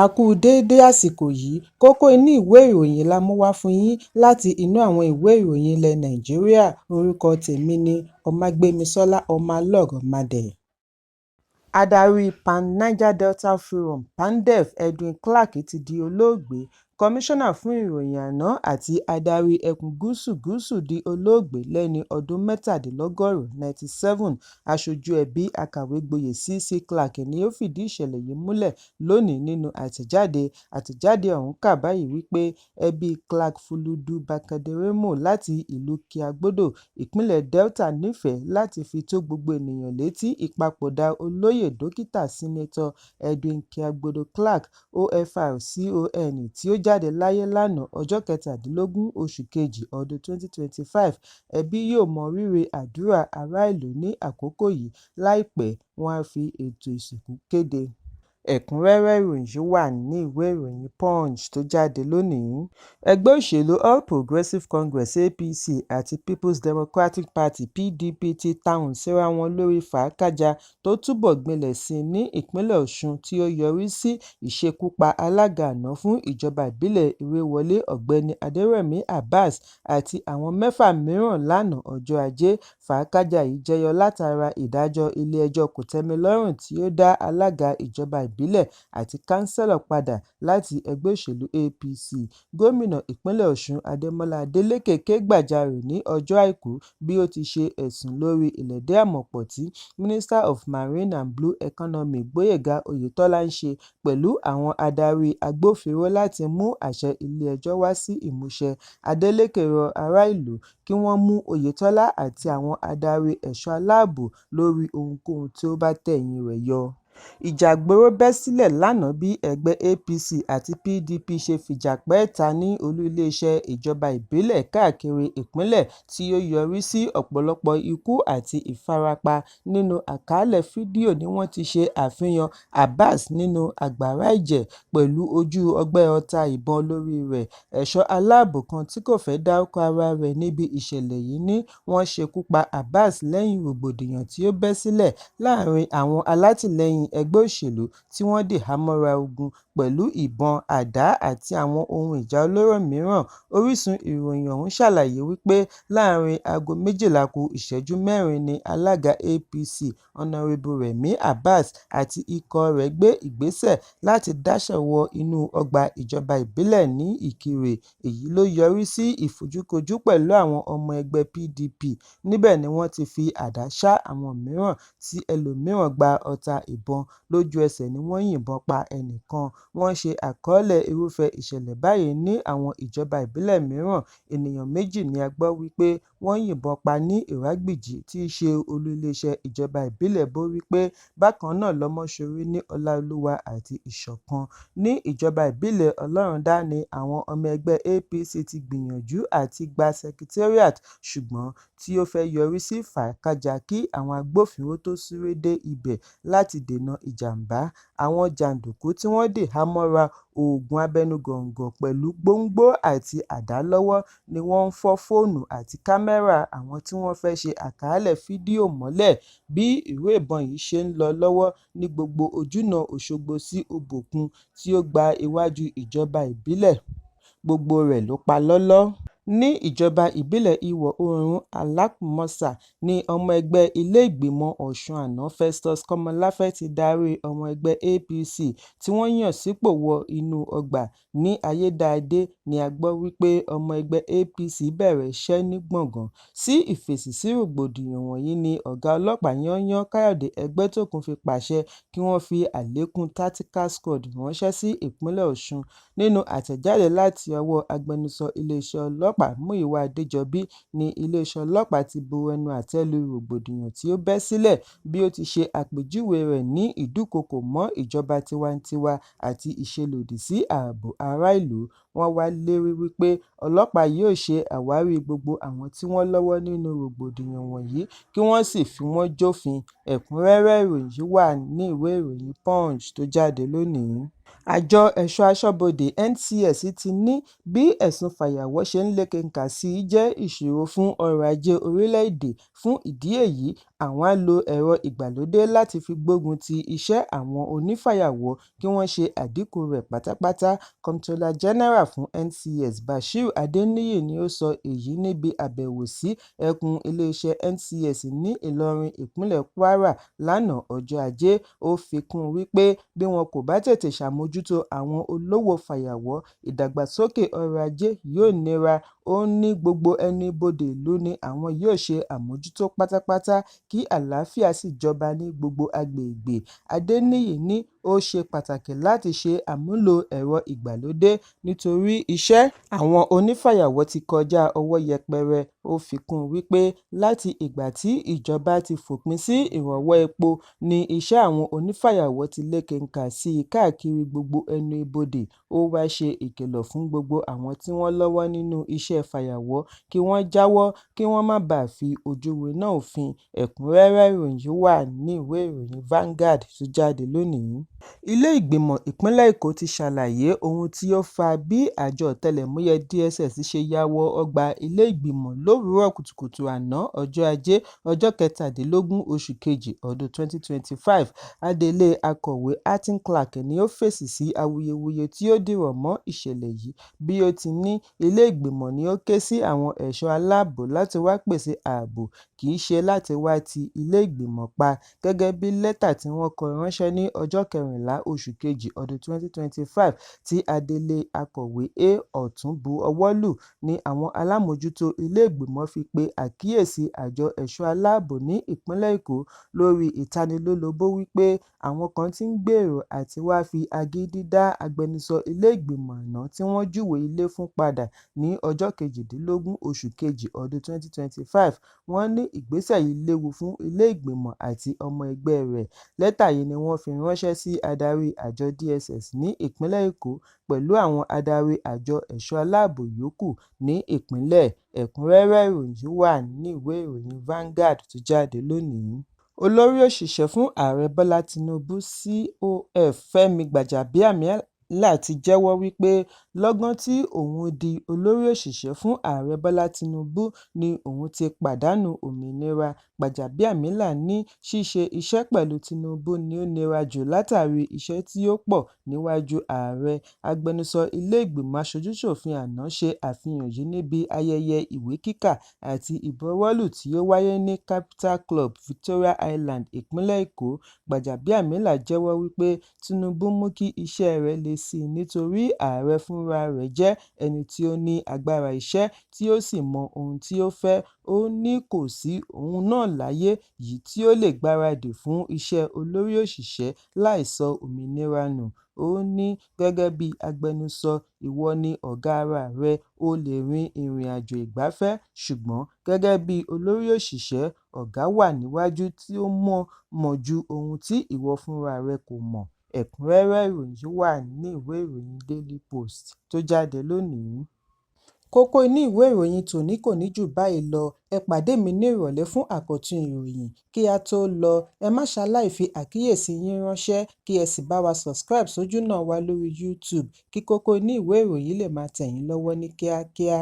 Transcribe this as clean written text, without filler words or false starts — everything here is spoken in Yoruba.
A kú déédé àsìkò yìí. Kókó inú ìwé ìròyìn la mú wá fún yín láti inú àwọn ìwé ìròyìn ilẹ̀ Nàìjíríà. Orúkọ tèmi ni Ọmágbémisọ́lá Ọmọlọ́rọ̀mádé. Adarí Pan Niger Delta Forum (PANDEF) Edwin Clark ti di olóògbé. Kọmíṣánná fún Ìròyìn àná àti Adarí Ẹkùn Gúúsù Gúúsù di olóògbé lẹ́ni ọdún mẹ́tàdínlọ́gọ́rùn-ún 97. Aṣojú ẹbí Akàwégboyè CC Clark ni ó fìdí ìṣẹ̀lẹ̀ yìí múlẹ̀ lónìí nínú àtẹ̀jáde. Àtẹ̀jáde ọ̀hún kà báyìí wípé ẹbí Clark Fuludu Barkandremo láti ìlú Kiagbodo, ìpínlẹ̀ Delta nífẹ̀ẹ́ láti fi tó gbogbo ènìyàn létí ìpapòdà Olóyè Dókítà Senator Edwin Kiagbodo Clark, OFR, CON, tí ó jáde láyé lánàá ọjọ́ kẹtàdínlógún oṣù kejì ọdún 2025. Ẹbí yóò mọ rírì àdúrà ará ìlú ní àkókò yìí. Láìpẹ́, wọn á fi ètò ìsìnkú kéde. Ẹ̀kúnrẹ́rẹ́ ìròyìn yìí wà ní ìwé ìròyìn Punch tó jáde lónìí. Ẹgbẹ́ òṣèlú All Progressives Congress (APC) àti Peoples Democratic Party (PDP) ti tahùn síra wọn lórí fàákájáa tó túbọ̀ gbilẹ̀ sí i ní ìpínlẹ̀ Ọ̀ṣun tí ó yọrí sí ìṣekúpa alága àná fún ìjọba ìbílẹ̀ Ìrèwọlé Ọ̀gbẹ́ni Adérẹ̀mí Abbas àti àwọn mẹ́fà mìíràn lánàá ọjọ́ Ajé. Fàákájáa yìí jẹyọ látara ìdájọ́ Ilé-ẹjọ́ Kòtẹ́milọ́rùn tí ó dá alága ìjọba ìbílẹ̀ àti káńsílọ̀ padà láti ẹgbẹ́ òṣèlú APC. Gómìnà ìpínlẹ̀ Ọ̀ṣun Adémọ́lá Adélékè ké gbàjarè ní ọjọ́ Àìkú bí ó ti ṣe ẹ̀sùn lórí ìlẹ̀dí-àmọ̀pọ̀ tí Minister of Marine and Blue Economy Gboyega Oyètọ́lá ń ṣe pẹ̀lú àwọn adarí agbófinró láti mú àṣẹ ilé-ẹjọ́ wá sí ìmúṣẹ. Adélékè rọ ará ìlú kí wọ́n mú Oyètọ́lá àti àwọn adarí ẹ̀ṣọ́ aláàbò lórí ohunkóhun tí ó bá tẹ̀yìn rẹ̀ yọ. Ìjà ìgboro bẹ́ sílẹ̀ lánàá bí ẹgbẹ́ APC àti PDP ṣe fìjà pẹ́ẹ́ta ní olú iléeṣẹ́ ìjọba ìbílẹ̀ káàkiri ìpínlẹ̀ tí ó yọrí sí ọ̀pọ̀lọpọ̀ ikú àti ìfarapa. Nínú àkọọ́lẹ̀ fídíò ni wọ́n ti ṣe àfihàn Abbass nínú agbára ẹ̀jẹ̀ pẹ̀lú ojú ọgbẹ́ ọta ìbọn lórí rẹ̀. Ẹ̀ṣọ́ aláàbò kan tí kò fẹ́ dárúkọ ara rẹ̀ níbi ìṣẹ̀lẹ̀ yìí ní wọ́n ṣekú pa Abbass lẹ́yìn rògbòdìyàn tí ó bẹ́ sílẹ̀ láàárín àwọn alátìlẹ́yìn ẹgbẹ́ òṣèlú tí wọ́n dìhámọ́ra ogun pẹ̀lú ìbọn, àdá àti àwọn ohun ìjà olóró mìíràn. Orísun ìròyìn ọ̀hún ṣàlàyé wípé láàárín aago 11 ku ìṣẹ́jú mẹ́rin ni alága APC Honorable Rẹ̀mí Abbass àti ikọ̀ rẹ̀ gbé ìgbésẹ̀ láti dáṣẹ́ wọ inú ọgbà ìjọba ìbílẹ̀ ní Ìkirè. Èyí ló yọrí sí ìfojúkojú pẹ̀lú àwọn ọmọ ẹgbẹ́ PDP. Níbẹ̀ ni wọ́n ti fi àdá ṣá àwọn mìíràn tí ẹlòmíràn gba ọta ìbọn. Lójú ẹsẹ̀ ni wọ́n yìnbọn pa ẹnìkan. Wọ́n ṣe àkọọ́lẹ̀ irúfẹ́ ìṣẹ̀lẹ̀ báyìí ní àwọn ìjọba ìbílẹ̀ mìíràn. Ènìyàn méjì ni a gbọ́ wípé wọ́n yìnbọn pa ní Ìrágbìjí tí í ṣe olú iléeṣẹ́ ìjọba ìbílẹ̀ Borípé, bákan náà lọ́mọ́sọrí ní Ọláolúwa àti Ìṣọ̀kan. Ní ìjọba ìbílẹ̀ Ọlọ́rundá ni àwọn ọmọ ẹgbẹ́ APC ti gbìyànjú àti gba secretariat ṣùgbọ́n tí ó fẹ́ yọrí sí fàákájáa kí àwọn agbófinró tó súré dé ibẹ̀ láti dènà ìjàm̀bá. Àwọn jàndùkú tí wọ́n dìhámọ́ra oògùn abẹnugọ̀ńgọ̀ pẹ̀lú gbóǹgbò àti àdá lọ́wọ́ ni wọ́n ń fọ́ fóònù àti kámẹ́rà àwọn tí wọ́n fẹ́ ṣe àkàálẹ̀ fídíò mọ́lẹ̀. Bí ìró ìbọn yìí ṣe ń lọ lọ́wọ́ ní gbogbo ojúnà Òṣogbo sí Òbòkun tí ó gba iwájú ìjọba ìbílẹ̀, gbogbo rẹ̀ ló pa lọ́lọ́. Ní ìjọba ìbílẹ̀ Ìwọ̀-oòrùn Alákùmọ̀sà ní ọmọ ẹgbẹ́ ilé ìgbìmọ̀ Ọ̀ṣun àná Festus Kọ́mọláfẹ́ ti darí ọmọ ẹgbẹ́ APC tí wọ́n yàn sípò wọ inú ọgbà. Ní Ayédáadé ní a gbọ́ wípé ọmọ ẹgbẹ́ APC bẹ̀rẹ̀ iṣẹ́ ní gbọ̀ngán. Sí ìfèsì sí rògbòdìyàn wọ̀nyí ni ọ̀gá ọlọ́pàá yányán Káyọ̀dé Ẹgbẹ́tókun fi pàṣẹ kí wọ́n fi àlékún Tactical Squad ránṣẹ́ sí ìpínlẹ̀ Ọ̀ṣun. Nínú àtẹ̀jáde láti ọwọ́ agbẹnusọ iléeṣẹ́ ọlọ́pàá Múyìwá Adéjọbí ní iléeṣẹ́ ọlọ́pàá ti bu ẹnu àtẹ́ lu rògbòdìyàn tí ó bẹ́ sílẹ̀ bí ó ti ṣe àpèjúwe rẹ̀ ní ìdúnkookò mọ́ ìjọba tiwantiwa àti ìṣelòdì sí ààbò ará ìlú. Wọ́n wá lérí wípé ọlọ́pàá yóò ṣe àwárí gbogbo àwọn tí wọ́n lọ́wọ́ nínú rògbòdìyàn wọ̀nyí kí wọ́n sì fi wọ́n jófin. Ẹ̀kúnrẹ́rẹ́ ìròyìn yìí wà ní ìwé ìròyìn Punch tó jáde lónìí. Àjọ Ẹ̀ṣọ́ Aṣọ́bodè NCS ti ní bí ẹ̀sùn fàyàwọ́ ṣe ń lékenkà sí i jẹ́ ìṣòro fún ọrọ̀ ajé orílẹ̀-èdè. Fún ìdí èyí, Àwọn á lo ẹ̀rọ ìgbàlódé láti fi gbógun ti iṣẹ́ àwọn onífàyàwọ́ kí wọ́n ṣe àdínkù rẹ̀ pátápátá. Comptroller General fún NCS, Bashir Adeniyi ni ó sọ èyí níbi àbẹ̀wò sí ẹkùn iléeṣẹ́ NCS ní Ìlọrin, ìpínlẹ̀ Kwara lánàá ọjọ́ Ajé. Ó fi kún un wípé bí wọn kò bá tètè ṣàmójútó àwọn olówò fàyàwọ́, ìdàgbàsókè ọrọ̀ ajé yóò nira. Ó ní gbogbo ẹnu ibodè ìlú ni àwọn yóò ṣe àmójútó pátápátá kí àlàáfíà sì jọba ní gbogbo agbègbè. Adeniyi ní ó ṣe pàtàkì láti ṣe àmúlò ẹ̀rọ ìgbàlódé nítorí iṣẹ́ àwọn onífàyàwọ́ ti kọjá ọwọ́ yẹpẹrẹ. Ó fi kún un wípé láti ìgbà tí ìjọba ti fòpin sí ìrànwọ́ epo ni iṣẹ́ àwọn onífàyàwọ́ ti lékenkà sí i káàkiri gbogbo ẹnu ibodè. Ó wáá ṣe ìkìlọ̀ fún gbogbo àwọn tí wọ́n lọ́wọ́ nínú iṣẹ́ fàyàwọ́ kí wọ́n jáwọ́ kí wọ́n má bàa fi ojú winá òfin. Ẹ̀kúnrẹ́rẹ́ ìròyìn yìí wà ní ìwé ìròyìn Vanguard tó jáde lónìí. Ilé ìgbìmọ̀ ìpínlẹ̀ Èkó ti ṣàlàyé ohun tí ó fa bí àjọ ọ̀tẹlẹ̀múyẹ́ DSS ṣe ya wọ ọgbà ilé ìgbìmọ̀ lówùúrọ̀ kùtùkùtù àná ọjọ́ Ajé, ọjọ́ 17 oṣù kejì ọdún 2025. Adelé Akọ̀wé Acting Clerk ni ó fèsì sí awuyewuye tí ó dìrọ̀ mọ́ ìṣẹ̀lẹ̀ yìí bí ó ti ní ilé ìgbìmọ̀ ni ó ké sí àwọn ẹ̀ṣọ́ aláàbò láti wá pèsè ààbò, kì í ṣe láti wá ti ilé ìgbìmọ̀ pa. Gẹ́gẹ́ bí lẹ́tà tí wọ́n kọ ránṣẹ́ ní ọjọ́ 14 oṣù kejì ọdún 2025 tí Adelé Akọ̀wé A. Ọ̀tún bu ọwọ́ lù ní àwọn alámòójútó ilé ìgbìmọ̀ fi pe àkíyèsí àjọ ẹ̀ṣọ́ aláàbò ní ìpínlẹ̀ Èkó lórí ìtanilólobó wípé àwọn kan ti ń gbèrò àti wá fi agídí dá agbẹnusọ ilé ìgbìmọ̀ àná tí wọ́n júwe ilé fún padà ní ọjọ́ 18 oṣù kejì ọdún 2025. Wọ́n ní ìgbésẹ̀ yìí léwu fún ilé ìgbìmọ̀ àti ọmọ ẹgbẹ́ rẹ̀. Lẹ́tà yìí ni wọ́n fi ránṣẹ́ sí adarí àjọ DSS ní ìpínlẹ̀ Èkó pẹ̀lú àwọn adarí àjọ ẹ̀ṣọ́ aláàbò yòókù ní ìpínlẹ̀. Ẹ̀kúnrẹ́rẹ́ ìròyìn yìí wà ní ìwé ìròyìn Vanguard tó jáde lónìí. Olórí òṣìṣẹ́ fún Ààrẹ Bọ́lá Tinubu COF Fẹ́mi Gbàjàbíàmílà ti jẹ́wọ́ wípé lọ́gán tí òun di olórí òṣìṣẹ́ fún Ààrẹ Bọ́lá Tinubu ni òun ti pàdánù òmìnira. Gbàjàbíàmílà ní ṣíṣe iṣẹ́ pẹ̀lú Tinubu ni ó nira jù látàrí iṣẹ́ tí ó pọ̀ níwájú ààrẹ. Agbẹnusọ ilé ìgbìmọ̀ aṣojú-ṣòfin àná ṣe àfihàn yìí níbi ayẹyẹ ìwé kíkà àti ìbuwọ́lù tí ó wáyé ní Capital Club, Victoria Island, ìpínlẹ̀ Èkó. Gbàjàbíàmílà jẹ́wọ́ wípé Tinubu mú kí iṣẹ́ rẹ̀ le sí i nítorí ààrẹ fúnra rẹ̀ jẹ́ ẹni tí ó ní agbára iṣẹ́ tí ó sì mọ ohun tí ó fẹ́. Ó ní kò sí òun náà láyé yìí tí ó lè gbáradì fún iṣẹ́ olórí òṣìṣẹ́ láì sọ òmìnira nù. Ó ní gẹ́gẹ́ bí agbẹnusọ, ìwọ ni ọ̀gá ara rẹ, o lè rin ìrìnàjò ìgbafẹ́, ṣùgbọ́n gẹ́gẹ́ bí olórí òṣìṣẹ́, ọ̀gá wà níwájú tí ó mọ̀ ju ohun tí ìwọ fúnra rẹ kò mọ̀. Ẹ̀kúnrẹ́rẹ́ ìròyìn yìí wà ní ìwé ìròyìn Daily Post tó jáde lónìí. Kókó inú ìwé ìròyìn tòní kò ní jù báyìí lọ. Ẹ pàdé mi ní ìrọ̀lẹ́ fún àkọ́tún ìròyìn. Kí á tó lọ, ẹ má ṣaláì fi àkíyèsí yín ránṣẹ́ kí ẹ sì bá wa subscribe sójúnà wa lórí YouTube kí kókó inú ìwé ìròyìn lè máa tẹ̀ yín lọ́wọ́ ní kíákíá.